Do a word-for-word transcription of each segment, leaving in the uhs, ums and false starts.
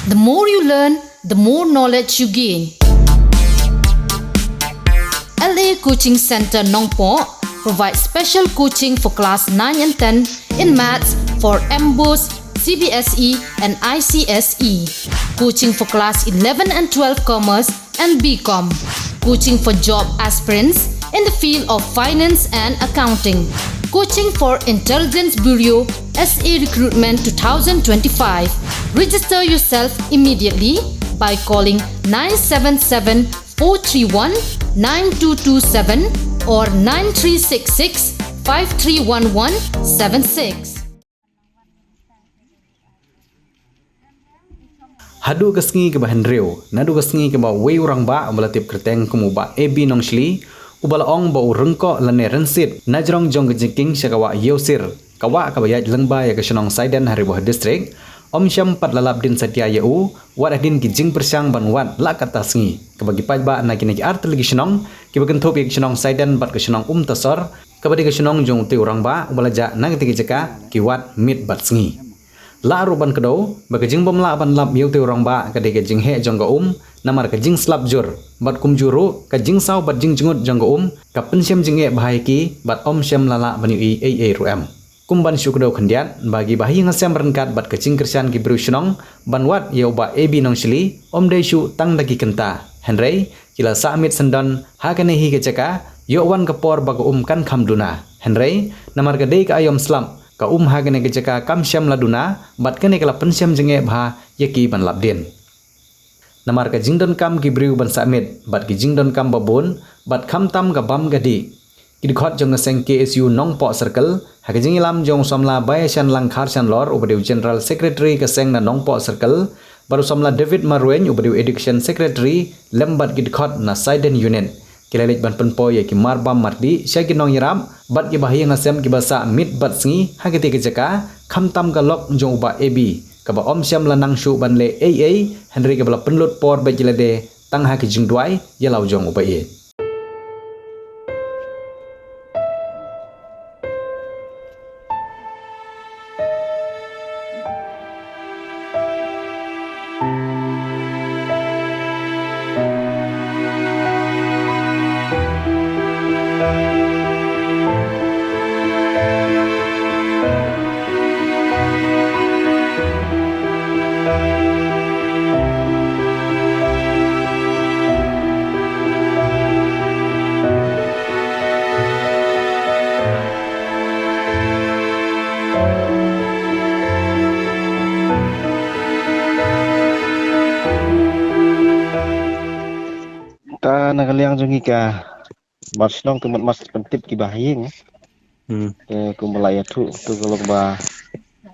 The more you learn, the more knowledge you gain. L A Coaching Center Nongpoh provides special coaching for class nine and ten in maths for MBOSE, C B S E, and I C S E. Coaching for class eleven and twelve commerce and B Com. Coaching for job aspirants in the field of finance and accounting. Coaching for Intelligence Bureau S A Recruitment two thousand twenty-five. Register yourself immediately by calling nine seven seven four three one nine two two seven or nine three six six five three one one seven six. Haduh ka sngi kaba hynriew, naduh ka sngi kaba uwei u rangbah uba la tip kyrteng kum u Bah A B Nongshli, uba la ong ba u ryngkoh lane rynsied na jrong jong ka jingkieng sha ka wah Ïewsir, ka wah kaba ïaid lyngba ïa ka shnong Saiden ha Ri Bhoi District, ym shym pat la lap dien satia ïa u, wat hadien ki jingpyrshang ban wad la katta sngi. Kaba ki paidbah na kine ki artylli ki shnong, kiba kynthup ïa ka shnong Saiden bad ka shnong Umtasor, kaba dei ka shnong jong utei u rangbah uba la jah na katei ka jaka, ki wad miet bad sngi. Lah ruh ban kdew ba ka jingbym lah ban lap ïa utei u rangbah ka dei ka jingheh jong ka um, namar ka jingslap jur, bad kumjuh ruh ka jingsaw bad jingjngut jong ka um ka pynshem jingeh bha ïa ki, bad ym shym la lah ban ïohi ei ei ruh em. Kum ban shu kdew khyndiat ba kiba ha ïing ha sem ryngkat bad ka jingkyrshan ki briew shnong ban wad ïa u Bah A B Nongshli, ym dei shuh tang da ki kynta, hynrei ki la sah miet syndon ha kane hi ka jaka, ïoh wan ka por ba ka um kan kham duna. Hynrei namar ka dei ka aiom slap, ka um ha kane ka jaka kam shym la duna, bad kane ka la pynshem jingeh bha ïa ki ban lap dien. Namar ka jingdonkam ki briew ban sah miet bad ki jingdonkam ba bun, bad khamtam ka bam ka dih, ki dkhot jong ka seng K S U Nongpoh Circle, ha ka jingïalam jong u samla Baïashanlang Kharshanlor uba dei u General Secretary ka seng na Nongpoh Circle, bad u samla David Marwein uba dei u Education Secretary, lem bad ki dkhot na Saiden Unit, ki la leit ban pynpoi ïa ki marbam mardih sha ki nongïarap bad kiba ha ïing ha sem kiba sah miet bad sngi ha katei ka jaka, khamtam ka lok jong u Bah A B, kaba ym shym la nang shuh ban leh ei ei, hynrei kaba la pynlut por beit ïa lade tang ha ki jingduwai ïa la u jong u Bah A. Ta na ka liang jong ngi ka bar shnong te mut mas pyntip kiba ha ïing. Hmm. Te kumba la ïathuh tu ka long ba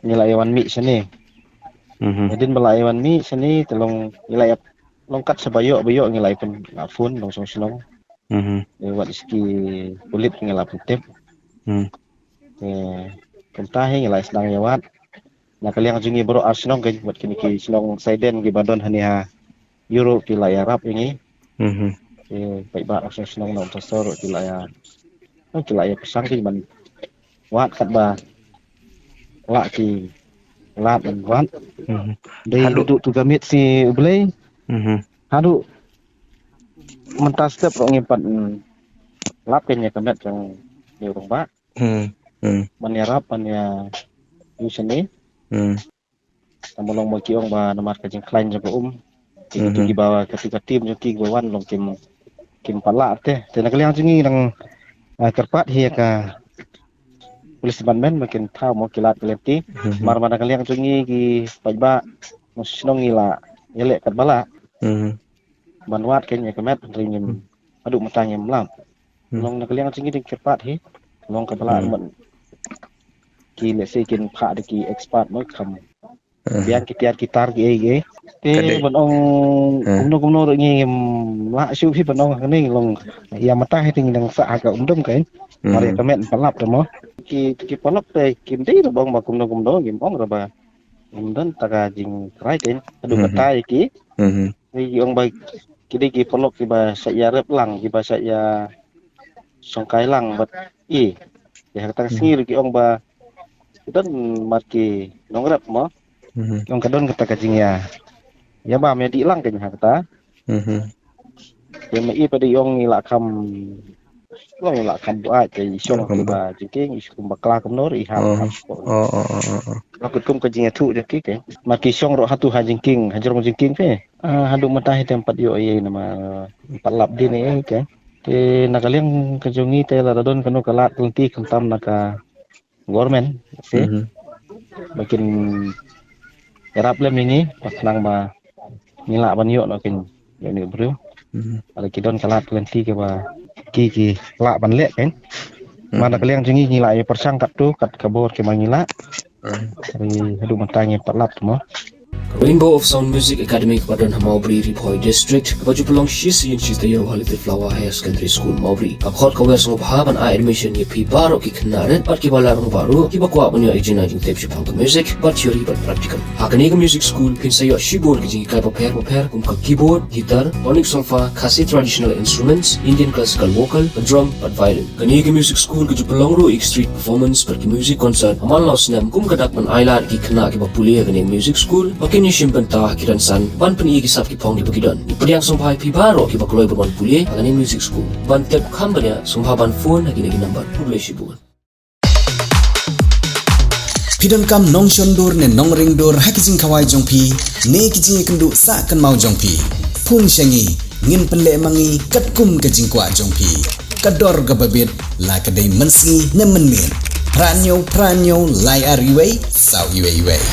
ngi la ïa wan mih shane. Mhm. Hadien ba la ïa wan mih shane te long ngi la ïa long kat sa ba ïoh ba ïoh ngi la ïa pyn la phone long shnong shnong. Mhm. Te wat ïa ki pulit ngi la pyntip. Hmm. Te kumta hi ngi la ïa sdang ïa wad. Na ka liang jong ngi baroh ar shnong kein, wat kine ki shnong Saiden kiba don hangne ha Europe ki la ïarap ïa ngi. Mhm. Ki paidbah ar shnong na Umtasor ki la ïa, ki la ïa pyrshang kein ban wad katba lah ki lad ban wad. Mhm. Dei haduh tu ka miet shi U Blei. Mhm. Haduh mynta step ruh ngim pat, mm, lap kein ïa ka met jong u rangbah. Hmm. Hmm. Ban ïarap ban ïa ïoh shane. Hmm. Tang ba long ba ki ong ba namar ka jingkhlaiñ jong ka um. Ki, mhm, kiba ka, ka team jong ki ba wan long kim, kim pat lah te. Te na ka liang jong ngi nang, ah, kyrpad hi ïa ka police department ba kin thaw mo ki lad ki lynti. Mhm. Mar, mar na ka liang jong ngi ki paidbah shnong ngi la ïaleh katba lah. Mhm. Ban wad kein ïa ka met hynrei ngim, hmm, haduh mynta ngim lap. Hmm. Long na ka liang jong ngi dang kyrpad hi. Long kaba lah, hmm, ban ki lehse kin phah da ki expert mo kham, hmm, biang ki tiar ki tar ki ei ki ei. Te ban ong, hmm, kumno kumno ruh ngi ngim lah shuh hi ban ong hangne long ïa mynta hi te ngi dang sah ha ka umdum kein. Hmm. Mar ïa ka met pat lap te mo. Ki, ki paralok te kim dei ruh ba ong ba kumno kumno, ngim ong ruh ba ngim don ta ka jingkrai kein. Haduh, hmm, kata ïa ki. Hmm. Ki ong ba ki dei ki paralok kiba shait ïarep lang, kiba shait ïashongkai lang bad i. Ïa kata ka sngi ruh ki ong ba ki don mar ki nongrep mo. Mhm. Ki ong ka don kata ka jingïa, Ïa ba me di lang kein ha kata. Mhm. Te me i pat i ong i la kham, ong i la kham buaid te i shong kumba jingkieng, i shong kumba kla kumno i ha. Oh, oh, oh, oh, oh. Ba kut kum ka jingïathuh jong ki kein. Ma ki shong ruh hatu ha jingkieng, ha jrong jingkieng phi. Ah, haduh mynta hi te em pat ïoh ei ei namar em pat lap dien ei ei kein. Te na ka liang ka jong ngi te lada don kano ka lad ka lynti khamtam na ka government, si. Mhm. Ba kin ïarap lem ïa ngi, ba khnang ba ngi lah ban ïoh noh kein ïa une u briew. Mhm. Lada ki don ka lad ka lynti kaba ki ki lah ban leh kein. Ma na ka liang jong ngi ngi lah ïa pyrshang katto kat ka bor kaba ngi lah. Mhm. Te haduh mynta ngim pat lap mo. Rainbow of Sound Music Academy kaba don ha Mawbri, Ri Bhoi District, kaba ju pynlong shi sien shi taïew ha Little Flower Higher Secondary School, Mawbri, ka khot ka wer sngewbha ban ai admission ïa phi baroh ki khynnah rit bad kiba la rangbah ruh, kiba kwah ban ïoh ïa ka jingtip shaphang ka music, bad theory bad practical. Ha kane ka music school phin sa ïoh shibun ki jinghikai bapher bapher kum ka keyboard, guitar, tonic solfa, Khasi traditional instruments, Indian classical vocal, drum bad violin. Kane ka music school ka ju pynlong ruh ïa ki street performance bad ki music concert ha man la u snem, kum ka dak ban ai lad ïa ki khynnah kiba pule ha kane ka music school ba kin ïashim bynta ha ki rynsan ban pyni ïa ki sap ki phong kiba ki don. Ngi pdiang sngewbha ïa phi baroh kiba kloi ban wan pule ha kane ka music school. Ban tip kham bniah sngewbha ban phone ha kine ki number. Khublei shibun. Phi donkam nongshon dur ne nongring dur ha ki jingkhawai jong phi ne ki jingïakynduh sah kynmaw jong phi. Phone sha ngi, ngin pynleh ma ngi katkum ka jingkwah jong phi. Ka dor kaba bit, la ka dei mynsngi ne mynmiet. Phra hynñiew, phra hynñiew, lai ar iwei, saw iwei iwei.